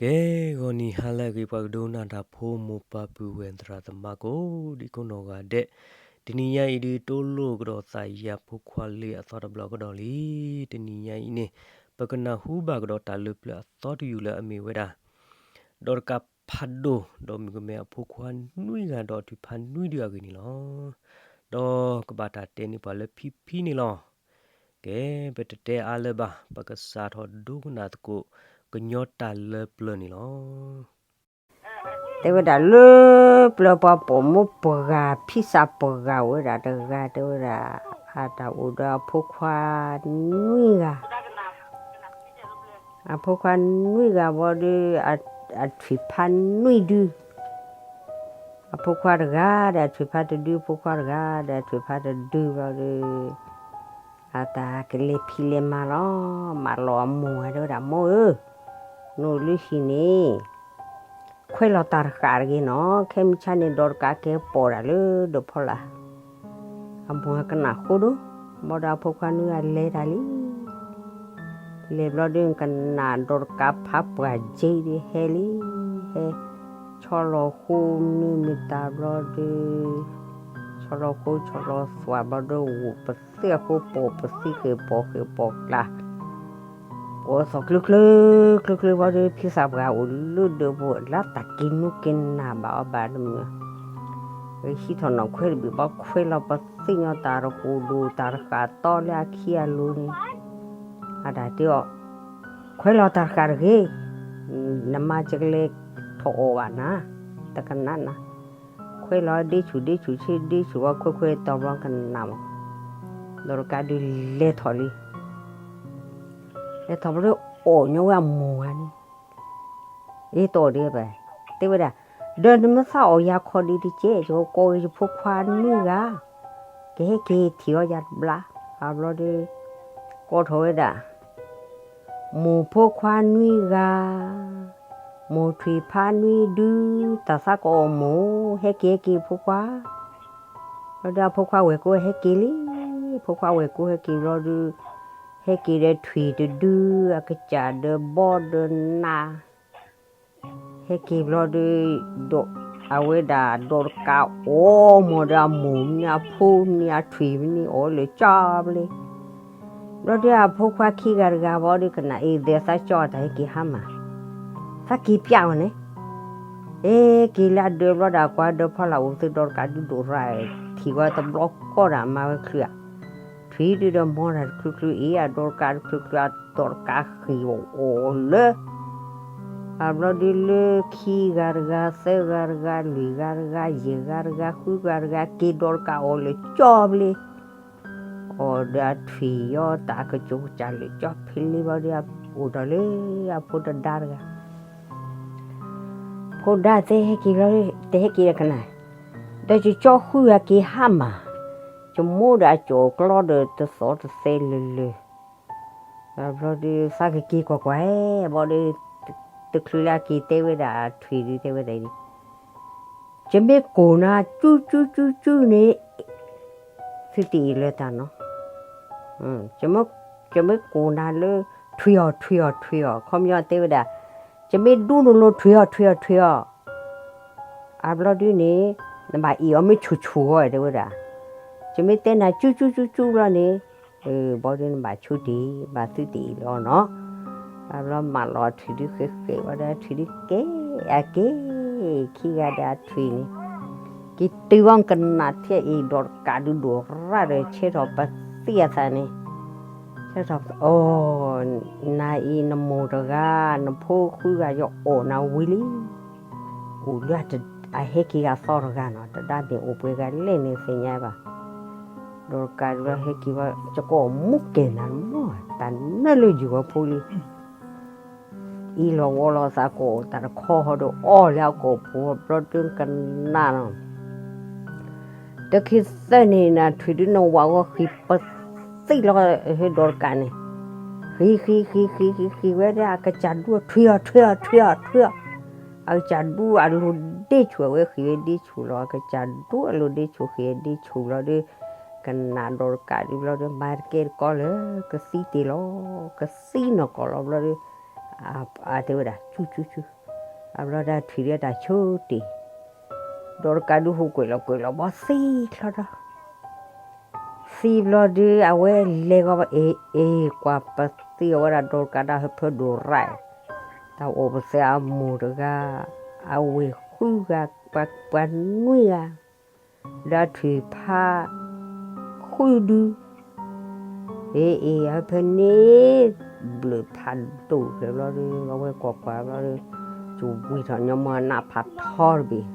ကဲ ဂီၤနံၤဟါလၢအဂ့ၤ ပှၤကဒိကနၣ်တၢ်ဖိ မိၢ်ပၢ်ပုၢ်ဝဲၢ်သရၣ်သမါကိးဒံကိးနီၢ်ဂၤဒဲး, တနံၤညါအံၤဒုး တိလိာ်ကဒီးသးယၤဖိခွါလ့အသီတဘျီကဒီးလံ. တနံၤညါအံၤန့ၣ် ပကနၢ်ဟူဘၣ်ကဒီးတၢ်လၢပျၢၤအသီတယုၢ်လၢအမ့ၢ်ဝဲဒၣ် ဒီးတကးဖးဒိၣ် ဒီးမုၣ်ကမဲအဖိခွါနွံဂၤဒီးအထုးဖးနွံဒုအဂ့ၢ်န့ၣ်လီၤ. ဒီးကဘၣ်တၢ်တဲန့ၢ်ပှၤလၢဖံဖံန့ၣ်လီၤ. ကဲ ပတတဲအါလၢၤဘၣ်, ပကစးထီၣ်ဒိကနၣ်သကိး ကညီတၢ်လၢပျၢၤန့ၣ်လီၤ. တဲဝဲဒၣ်လၢပျၢၤပှၤပိာ်မုၣ်ပှၤဂၤ ဖံစးပှၤဂၤအိၣ်ဝဲဒၣ်တဂၤ တဲဝဲဒၣ် အတၢ်အိၣ်ဒီးအဖိခွါနွံဂၤ, အဖိခွါနွံဂၤဘီဒုး အထုးဖးနွံဒု အဖိခွါတဂၤဒီးအထုးဖးတဒု ဖိခွါတဂၤဒီးအထုးဖးတဒုဘျီဒီး အတၢ်ကလဲၤဖံးလဲၤမၤလီၤ. မၤလီၤအမိၢ်ဝဲ တဲဝဲဒၣ် မိၢ်ဧၢ, နအိၣ်လၢဟံၣ်န့ၣ် ခွဲးလီၤတၢ်တဃာ်တဂ့ၤနီၤ, ခဲမုၢ်ဆါန့ၣ် ဒီးတကးကဲပိာ်ဒၣ်လၢဒၢးဖီလာ်. အမိၢ်ကနၣ်ဃိဒိၣ်, ဘီဒီးအဖိခွါနွံဂၤလဲၤတၢ်လံ. လဲၤဘျီဒုး ကနၣ်ဒီးတကးဖးပှၢ်က့ဒုးဟဲလံ, ဟဲ ဆီလီၤဃိမနုၤမတၤဘျီဒုး ဆီလီၤဃိဆီလီၤသွးဘျီဒုး အိၣ်ပသ့ၣ်အဃိ ပိာ်ပသံၣ်ဃ့ၢ် ပိာ်ဃ့ၢ်ပိာ်ကျါ, ပိာ်သီၣ်ကျၢၤကျၢၤ ကျၢၤကျၢၤဘျီဒုး ဖံစးပှၤအိၣ်လၢဒၢးပူၤ လၢတၢ်က့ၤနူက့ၤနၢ်ဘၣ်အီၤဘၣ်တမုာ် ဟံးထီၣ်နီၣ်ခွဲးတဘ့ၣ်ဘီ ခွဲးလီၤပသ့ၣ်ညါတၢ်တဟူးဒိၣ် တၢ်တဃာ်တီလၢအခံအလိၤန့ၣ်, အတၢ်တဲအီၤ, ခွဲးလီၤတၢ်တဃာ်တဂ့ၤ, နမါကလဲၤထီၣ်အီၣ်ဘၣ်နၤ, တကနၣ်နၤ, ခွဲးလီၤဒ့ဆူၣ်ဒ့ဆူၣ်ဆ့ဒ့ဆူၣ်ဝဲ ခွဲးခွဲးတီဘျီကနၣ်မး, ဒီးတကးဒုးလဲၤထီၣ်လံ လဲၤထီၣ်ဘျီဒုး အီၣ်ညီဝဲအမိၢ်ဂၤန့ၣ်, အ့ တအီၣ်ဒံးဘၣ်, တဲဝဲဒၣ်, ဒီးနမ့ၢ်သးအီၣ်ယၤခီဒံးတကဲး ယကကိးက့ၤယဖိခွါနွံဂၤ, ကဟဲက့ၤထံၣ်အီၤယၤတဘျီ, အဘျီဒုး ကိးထီၣ်ဝဲဒၣ် မိၢ်ဖိခွါနွံဂၤ, မိၢ်ထွံၣ်ဖါနွံဒု, တၢ်သးကအီၣ်မိၢ်, ဟဲက့ၤ ဟဲက့ၤဖိခွါ, ဘျီဒုးအဖိခွါဝဲၢ်ကိဟဲက့ၤလံ, ဖိခွါဝဲၢ်ကိဟဲက့ၤဘျီဒုး, ဟဲက့ၤဒီးထွံၣ်တဒု, အကစၢ်ဒီးဘီဒီးနး ဟဲက့ၤဘျီဒုး, ဒီးအဝဲဒၣ်ဒီးတကးအီၣ်မ့ၤဒီးအမိၢ်မနုၤ အဖိမနုၤ အထွံၣ်မနုၤ အီၣ်လၢကၠီဘျ့, ဘျီဒုးအဖိခွါခံဂၤတဂၤဘီဒုး ကနၣ်အ့ၣ် သးကၠီတၢ်ဟဲက့ၤဟါမၢ်, သးက့ၤပျၢ်ဝဲန့ၣ်, ဟဲက့ၤလၢအဒၢးဘျီဒီး အကွၢ်ဒီးဖီလာ်အိၣ်သုဒီးတကးဒုးဒိၣ်ရၣ်, ထံၣ်ဝဲတဘျီကီၢ်ဒီးအမါဝဲချုးဧါ, ထွံၣ်ဒုးဒီးမီတၢ်တချုးချုးအ့ၣ် အဒီးတကးတချုးချုး အဒီးတကးဃံးအီၣ်လၢ အဘျီဒုးလၢခံဂၤတဂၤ သၢဂၤတဂၤ လွံၢ်ဂၤတဂၤ ယဲၢ်ဂၤတဂၤ ဃုဂၤတဂၤ က့ၤဒီးတကးအီၣ်လၢကၠီဘျ့, အီၣ်ဒီးအထွံၣ်ယီၤတၢ်ကစီၤကစၢ်လၢကၠီဖဲလံဘျီဒုး အိၣ်ဒီးလၢအဖိတဒါတဂၤ ဖိဒါတဲဟဲက့ၤဘျီ, တဟဲက့ၤဒီးကနၣ်, ဒီးယကၠီဃုဂၤက့ၤဟါမၢ်, ယမိၢ်ဒီးအကၠီၣ်ကျီဒီးတသီၣ်တသဲလၢာ်လၢာ်, ဘျီဒုးသးကက့ၤကွၢ်ကွၢ်, ဘျီဒုး တချုးလၢအက့ၤတဲဝဲဒၣ်အထွံၣ်ဒုး တဲဝဲဒၣ်အံၤ, ယမ့ၢ်ကိၢ်နၤ ကၠူကၠူကၠူကၠူန့ၣ် သုတအ့ၣ်လၢၤတၢ်နီၤ, ယမ့ၢ်ကိၢ်နၤလၢ ထွံၣ်အီၣ်ထွံၣ်အီၣ်ထွံၣ်အီၣ် ခီပညီတဲဝဲဒၣ်, ယမ့ၢ်ဒူနလိၤထွံၣ်အီၣ်ထွံၣ်အီၣ်ထွံၣ်အီၣ်, အဘျီဒုးန့ၣ် နဘၣ်အ့ၣ်အီၤမ့ၢ်ဆူၣ်ဆူၣ်အီၤ တဲဝဲဒၣ်, ယမ့ၢ်တဲနၤကၠူကၠူကၠူကၠူဘျီန့ၣ်, ဘီဒုးနဘၣ်ဆူတ့ၢ် ဘၣ်သုတအ့ၣ်လၢၤအီၤနီၤ, အဘျီမၢလီၤအထွံၣ်ဒုးဃဲးဃဲးဝဲဒီးထွံၣ်ဒုးကဲ, အက့ၤ ခံဂၤဒီးအထွံၣ်န့ၣ်, က့ၤတုၤဘၣ်ကနၣ်ထဲအ့ၣ်ဒီးတကးဒုးဒိၣ်ရၣ်ဒီး ဆဲထီၣ်ပသံၣ်အသးန့ၣ်, ဆဲထီၣ် အိ, နၤအံၤနမိၢ်တဂၤ နဖိဃုဂၤယအီၣ်နၤဝံၤလံ, အိၣ်လၢအဟဲက့ၤဂၤသီတဂၤနီၤ တဒါန့ၣ်အိၣ်ပှဲၤဂၤလဲၣ်န့ၣ်သ့ၣ်ညါဘၣ်, ဒီးတကးဒုးဟဲက့ၤဘၣ် ယကအီၣ်မူကဲၢ်နၤမီၢ် တၢ်နၢလၢယုၢ်ဝဲဖိလံ အံၤလီၤဝီလီၤသးကအိၣ်တၢ်တခီဟီဒီးအီၣ်လၢအကိာ်ပူၤဘျီဒုးကနၣ်နီၤ, တခံသၢနံၤန့ၣ် ထွံၣ်ဒုးနဝးဂီၤဃံးပသံၣ်လီၤ ဟဲဒီးတကးန့ၣ်, ဃံးဃံးဃံးဃံးဃံးဃံးဝဲဒၣ် အကစၢ်ဒူအထွံၣ်အီၣ်ထွံၣ်အီၣ်ထွံၣ်အီၣ်ထွံၣ်အီၣ်, အကစၢ်ဒူအလိၤဒ့ဆူၣ် အဝဲဃံးဝဲဒ့ဆူၣ်လီၤ အကစၢ်ဒူအလိၤဒ့ဆူၣ်ဃံးဝဲဒ့ဆူၣ်ဘျီဒုး, ကနၣ်ဒီးတကးဒုးဘျီဒုး မၤတကဲတကီလၢ ကသံတ့ၢ်လီၤ ကသံနီၢ်ကီၢ်လီၤဘျီဒုး, အတဲဝဲဒၣ် ဆူ ဆူ ဆူ, အဘျီဒီးထွံၣ်ဒုးတၢ်ဆိတ့ၢ်, ဒီးတကးဒုးဟူးကွံာ်လီၤကွံာ်လီၤ ဘီသံချီထီၣ်, သံဘျီဒုး အဝဲလဲၤဂီၤဘၣ် အ့ၣ် အ့ၣ် ကွၢ်ပသံအဝဲဒၣ် ဒီးတကးဒၣ်ဟၢဖၢဒိၣ်ရၣ်, တၢ်အိၣ်ပသဲးအမိၢ်တဂၤ, အဝ့ၢ်ဃုဂၤ, ပှၤ ပှၤနွံဂၤ, ဒီးထွံၣ်ဖး ဃုဒု အ့ၣ် အ့ၣ် ဟၢဖၢန့ၣ် ဘျုးဖးဒိၣ်ဖျဲးဘျီဒီး အဝဲကွၢ်ကွၢ်ဘျီဒီး ကဝံၣ်ထီၣ်ညီမီၢ်အနးဖးထီတဘ့ၣ်,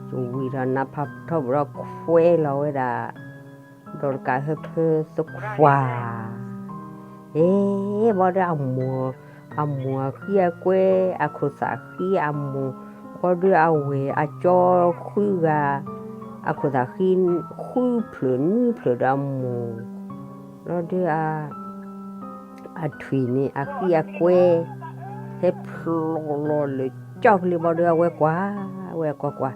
ကဝံၣ်ထီၣ်နးဖးထီဘျီဒီး ခွဲးလီၤဝဲဒၣ် ဒီးတကးဟၢဖၢသခွါ, အ့ၣ် ဘီဒီးအမိၢ်, အမိၢ်အဃံအကွဲ, အခိၣ်သးဃံအမိၢ်, ဘီဒီးအဝ့ၢ်အကၠီဃုဂၤ, အခိၣ်သးဃံ ဃုဖျၢၣ်နွံဖျၢၣ်ဒီးအမိၢ်, ဘျီဒီး အထွံၣ်န့ၣ် အဃံအကွဲ ဟဲဖျိးလီၤလၢာ်ကၠီကလံၤဘျီဒီး အဝဲကွၢ်, အဝဲကွၢ်ကွၢ်,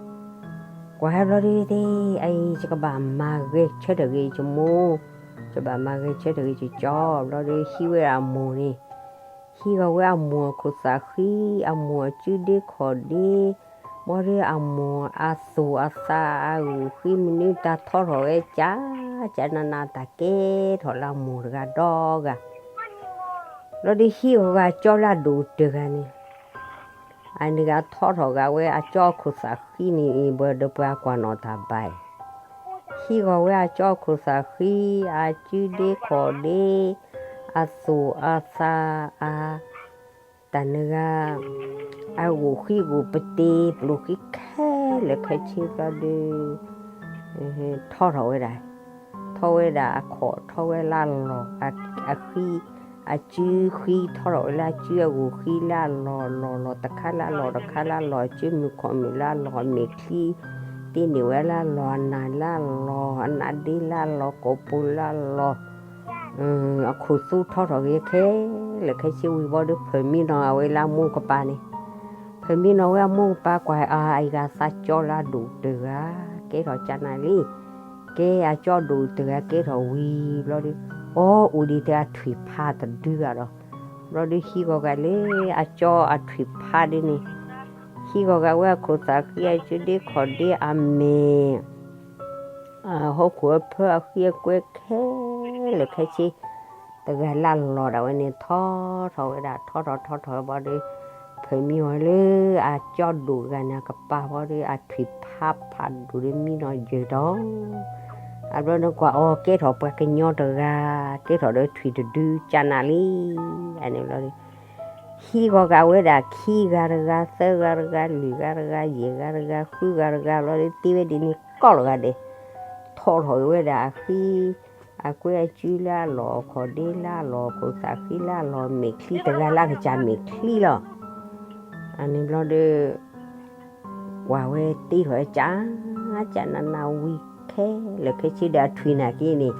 ကွၢ်ဟဲဘျီဒုးသ့ၣ် အအံၤ ယကဘၣ်မၤဂဲၤဆၢထၢၣ်ဂ့ၤ ယမိၢ်, ယဘၣ်မၤဂဲၤဆၢထၢၣ်ဂ့ၤ ယကၠီ ဘျီဒီး ဟံးဝဲဒၣ်အမိၢ်န့ၣ်, ဟံးဂီၤဝဲအမိၢ်အခိၣ်သးဃံ, အမိၢ်အစုဒ့ခီၣ်ဒ့, ဘျီဒီးအမိၢ်အသူၣ်အသးအဂိၢ်ဃံ မနုၤတၢ်ထီထီၣ်ဝဲ ကၠးကၠးနးနး တၢ်ကဲထီၣ်လၢအမိၢ်တဂၤဒီဂၤ ဘျီဒီးဟံးဂီၤဂၤကၠီလၢအဒိၣ်တဂၤန့ၣ်, အန့ၣ်ဂၤထီထီၣ်ဂၤဝဲအကၠီအခိၣ်သးဃံန့ၣ် အံၤ ဘၣ်ဒီးပှၤကွၢ်နီၣ်တၢ်ဘၣ်အံၤ, ဟံးဂီၤဝဲအကၠီအခိၣ်သးဃံ, အစုဒ့ခီၣ်ဒ့, အသူၣ်အသးအ တၢ်နဂၤ အဂိၢ်ဃံဂိၢ်ပတ့ၤ ပျိၢ်ဃံခဲလၢာ်ခဲဆ့ဘျီဒီး ထီထီၣ်ဝဲဒၣ်, ထီဝဲဒၣ်အခီၣ် ထီဝဲလၢအလီၢ်, အဃံ, အစုဃံ ထီထီၣ်ဝဲလၢအစုအဂိၢ်ဃံလၢအလီၢ်, လီၢ်လီၢ်တခါလၢအလီၢ်တခါလၢအလီၢ်, အစုမုၢ်ခီၣ်မုၢ်လၢအလီၢ်, အမဲာ်ချံ တ့န့ၢ်ဝဲလၢအလီၢ်, အနၢ်လၢအလီၢ်, အနါဒ့လၢအလီၢ်, ကိာ်ပူၤလၢအလီၢ် အခိၣ်သူထီထီၣ်က့ၤခဲလၢာ်ခဲဆ့ဝံၤဘျီဒီး ဖၢၣ်မံနီၤအဝဲလၢအမိၢ်ကပၤန့ၣ်, ဖၢၣ်မံနီၤဝဲအမိၢ်ကပၤကွၢ် အအံၤဂၤသးကၠီလၢအဒိၣ်တဂၤ ကဲထီၣ်ကၠးနးလံ, ကဲအကၠီဒိၣ်တဂၤကဲထီၣ်ဝံၤဘျီဒီး အီ အိၣ်ဒံးထဲအထွံၣ်ဖးတဒုဂၤဒီး ဘျီဒီးဟံးဂီၤဂၤလၢအကၠီအထွံၣ်ဖးဒ်န့ၣ်, ဟံးဂီၤဂၤဝဲအခိၣ်သးဃံ အစုဒ့ခီၣ်ဒ့ အမဲာ် အဟီၣ်ခိၣ်အဖၢအဃံအကွဲခဲလၢာ်ခဲဆ့ တဂၤလၢအလီၢ်ဒၣ်ဝဲန့ၣ် ထီထီၣ်ဝဲဒၣ် ထီထီၣ်ထီထီၣ်ဘျီဒီး ဖၢၣ်မံဝဲလၢအကၠီဒိၣ်တဂၤန့ၣ် အကပၤဘျီဒီး အထွံၣ်ဖးဖးဒိၣ်ဒီးမံနီၤယၢၤဒီး အဘျီန့ၣ်ကွၢ်အီၤကဲထီၣ်ပှၤကညီတဂၤ ကဲထီၣ်ဒီးထွံၣ်တဒုကၠးနးလံ, အန့ၣ်ဘျီဒီး ဟံးဂီၤဂၤဝဲဒၣ်ခံဂၤတဂၤ သၢဂၤတဂၤ လွံၢ်ဂၤတဂၤ ယဲၢ်ဂၤတဂၤ ဃုဂၤတဂၤဘျီဒီး တ့ဝဲဒ်န့ၣ်ကိးလီၤဂာ်ဒဲး, ထီထီၣ်က့ၤဝဲဒၣ်အဃံ အကွဲအစုလၢအလီၢ် အခီၣ်ဒ့လၢအလီၢ် ခိၣ်သးဃံလၢအလီၢ် မဲာ်ချံတဂၤလၢအကစၢ်မဲာ်ချံလီၤ. အန့ၣ်ဘျီဒီး ကွၢ်ဝဲတ့ထီၣ်ဝဲကၠး ကၠးနးနးဝံၤခဲလၢာ်ခဲဆ့ဒီးအထွံၣ်နာ်က့န့ၣ်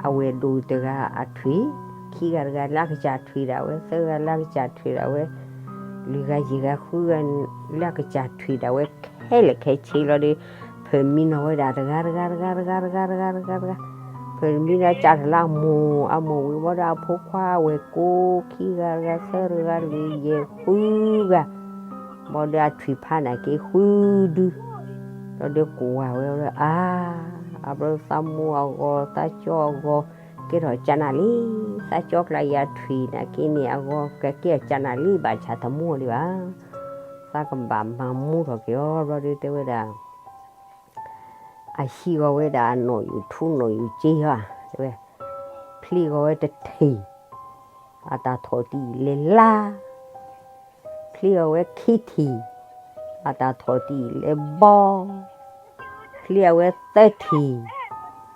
အဝဲၢ်ဒိၣ်တဂၤအထွံၣ်, ခံဂၤတဂၤလၢအကစၢ်ထွံၣ်ဒၣ်ဝဲ, သၢဂၤလၢအကစၢ်ထွံၣ်ဒၣ်ဝဲ, လွံၢ်ဂၤယဲၢ်ဂၤဃုဂၤလၢအကစၢ်ထွံၣ်ဒၣ်ဝဲခဲလၢာ်ခဲဆ့လီၤဒီး ဖၢၣ်မံနီၤဝဲဒၣ်တဂၤတဂၤတဂၤတဂၤတဂၤတဂၤတဂၤ, ဖၢၣ်မံနီၤကၠးထီၣ်လၢအမိၢ်, အမိၢ်ဝံၤဘျီဒီးအဖိခွါအဝဲၢ်ကိးခံဂၤတဂၤ သၢဂၤလွံၢ်ယဲၢ်ဃုဂၤ ဘၣ်ဒီးအထွံၣ်ဖးနာ်က့ဃုဒု, ဘျီဒီးကွၢ်ဝဲအီၤလၢ အါ, အဘျီသးမိၢ်အဂီၤ သးကၠီအဂီၤ ကဲထီၣ်ကၠးနးလံ, သးကၠီကျါယၤထွံၣ်နာ်က့န့ၣ် အဂီၤကကဲထီၣ်ကၠးနးလံ ဘၣ်ဆၣ်တမူအီၤဒံးဘၣ်, သးကဘၣ်မၤမူထီၣ်က့ၤအီၤ ဘျီဒီးတဲဝဲဒၣ် အဟံးဂီၤဝဲဒၣ်အနီၣ်ယူၣ်ထူ နီၣ်ယူၣ်စ့ဧါ, တဲဝဲ, ဖျ့ဂီၤဝဲတထံၣ်, အတၢ်ထီၣ်တံၢ်လဲၤလါ, ဖျ့အီၤဝဲခံထံၣ်, အတၢ်ထီၣ်တံၢ်လဲၤဘီ, ဖျ့အီၤဝဲသၢထံၣ်,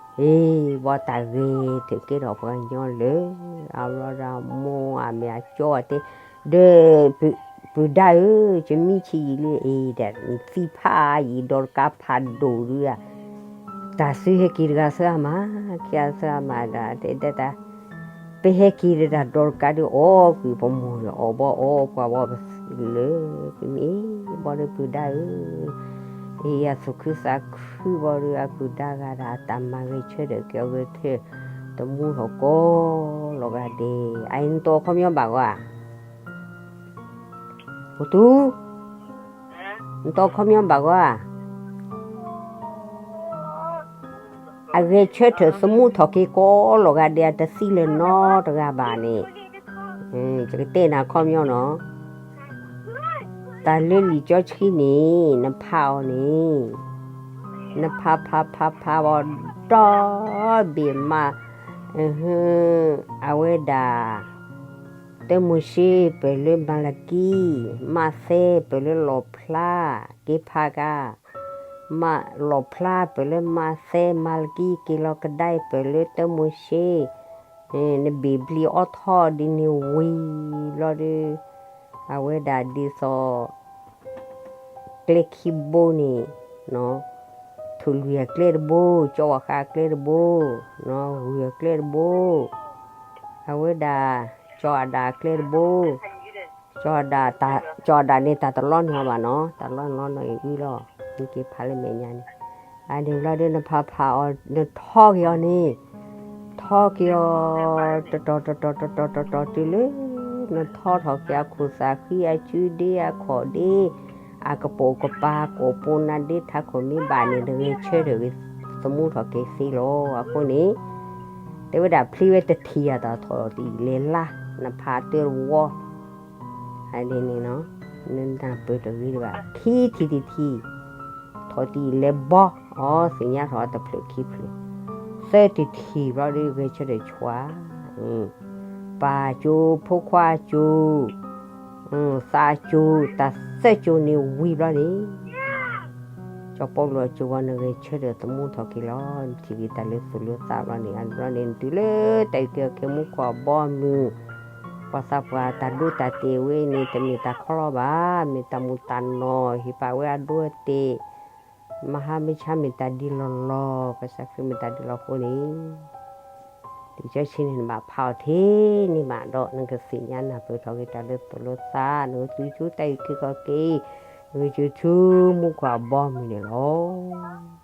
အ့ ဘီတၢ်ဂ့ၤ ထုးကဲထီၣ်ပှၤကညီလၢာ်, အဘျီဒီးမိၢ်အမဲာ်အကၠီအတဲ ဒီး ပုၢ်ဒါဧၢ, ယမံဆံးယံာ်လံအံၤဒီး သံဖးယံာ်ဒီးတကးဖးဒိၣ်ဒုဧါ, တၢ်သုဟဲက့ၤတဂၤသၢဂၤမး, ခံဂၤသၢဂၤမးဒီး တဲဒၣ်တၢ် ပဟဲက့ၤဒီးတၢ်ဒီးတကးဒီး အီၣ်ကွံာ်ပမိၢ်ဒီး အီၣ်ဘီအီပှၤဘီပလၢာ် ပမ့ၢ်ဘီဒီးပုၢ်ဒါဧၢ, အံၤအသူၣ်ခုသးခုဘီဒီးအပုၢ်ဒါဂၤဒီး အတၢ်မၤဂဲၤဆၢထၢၣ်က့ၤအဂဲၤထၢၣ် တမူထီၣ်ကိးလီၤဂာ်ဒဲး, အအံၤနတအိၣ်ခီပညီဘၣ်ဂီၤဧါ. အိၣ်သူ, နတီခီပညီဘၣ်ဂီၤဧါ. အဂဲၤဆၢထၢၣ်သမူထီၣ်က့ၤကိးလီၤဂာ်ဒဲး အတသံလၢၤနီတဂၤဘၣ်န့ၣ်, ယကတဲနၤခီပညီနီၤ, တၢ်လၢလံာ်စီဆှံန့ၣ် နဖးအီၤန့ၣ်, နဖးဖးဖးဖးအီၤဒီဘ့ၣ်မး, အဝဲဒၣ် တၢမိၤၡ့ ပၢၢ်လၢမၤလကံ, မးသဲ ပၢၢ်လၢလီၣ်ဖျါ, က့ၤဖးကါ, မးလီၣ်ဖျါ ပၢၢ်လၢမးသဲ, မၤလကံ က့ၤလီၤကဒါ ပၢၢ်လၢတၢမိၤၡ့, နဘ့ၣ်ဘျံးအီထီၣ်ဒ်န့ၣ်ဝံၤဘျီဒီး, အဝဲဒၣ်ဒ်သိး ကျဲခံဘိန့ၣ်, ထူၣ်လွံၢ်အကျဲတဘိ, ကၠီဝၤဃးအကျဲတဘိ, ဂုၢ်အကျဲတဘိ, အဝဲဒၣ် ကၠီအဒၣ်အကျဲတဘိ, ကၠီအဒၣ်န့ၣ် တၢ်တလီန့ၢ်အီၤဘၣ်နီၤ, တၢ်လီန့ၢ်အီၤနီၢ်အံၤဝံၤလီၤ, နက့ၤဖးလၢမဲာ်ညါန့ၣ်, အန့ၣ်ဘျီဒီးနဖးဖးအီၤ နထီက့ၤအီၤန့ၣ်, ထီက့ၤအီၤ တတီၤတတီၤတတီၤတတီၤတတီၤတုၤလၢ နထီထီၣ်က့ၤအခိၣ်သးဃံ အစုဒ့ အခီၣ်ဒ့ အကပိာ်ကပၤ ကိာ်ပိာ်နါဒ့ ထးခိၣ်မ့ၢ်ဘၣ်န့ၣ် နဂဲၤဆၢထၢၣ်ဂ့ၤ သမူထီၣ်က့ၤသ့လီၤ. အဃိန့ၣ် တဲဝဲဒၣ်ဖျံဝဲတထံၣ်အတၢ်ထီၣ်တံၢ်လဲၤလါ, နဖးတၢတဝီ ဒ်န့ၣ်နီၤ, နနၢ်ပၢၢ်တဂ့ၤတဘၣ်, ခံထံၣ်တထံၣ် ထီၣ်တံၢ်လဲၤဘီအီၤ သ့ၣ်ညါထီၣ်အတဖျၢၣ်ခံဖျၢၣ်, သၢတထံၣ်ဘျီဒီး ဂဲၤဆၢထၢၣ်ဆှး, ပၢ်ကၠိ ဖိခွါကၠိ, သးကၠိ, တၢ်သၢကၠိန့ၣ်ဝံၤဘျီန့ၣ် ကၠီပီလူးအကၠိဂီၤ နဂဲၤဆၢထၢၣ်သမူထီၣ်က့ၤလီၤ. နထံၣ်က့ၤတၢ်လၢသူၣ်လၢသးဘျီန့ၣ် အဘျီန့ၣ် နတုၤလၢတၢ်အုၣ်က့ၤခီၣ်က့ၤ မူခိၣ်အဘီအမုၢ်, ပှၤသးပှၢ်တၢ်ဒိတၢ်တဲာ်ဝဲန့ၣ် တမ့ၢ်တၢ်ခီလီၤဘၣ်, မ့ၢ်တၢ်မူးတၢ်နီၢ် ဟ့ၣ်ပာ်ဝဲအဒိအတဲာ်, မဟါမ့ၢ်ဆါ မ့ၢ်တၢ်ဒ်လီၢ်လီၢ်, ကစၢ်ခရံာ်မ့ၢ်တၢ်ဒ်လီၢ်အဃိန့ၣ် လံာ်စီဆှံန့ၣ် နဘၣ်ဖးအီၤထဲန့ၣ်ဘၣ်ဒီး နကသ့ၣ်ညါနၢ်ပၢၢ်ထီၣ်က့ၤတၢ်လၢသူၣ်လၢသး, နကတုၤဆူတၢ်အုၣ်က့ၤခီၣ်က့ၤ, နကတုၤဆူမူခိၣ်အဘီအမုၢ်န့ၣ်လီၤ.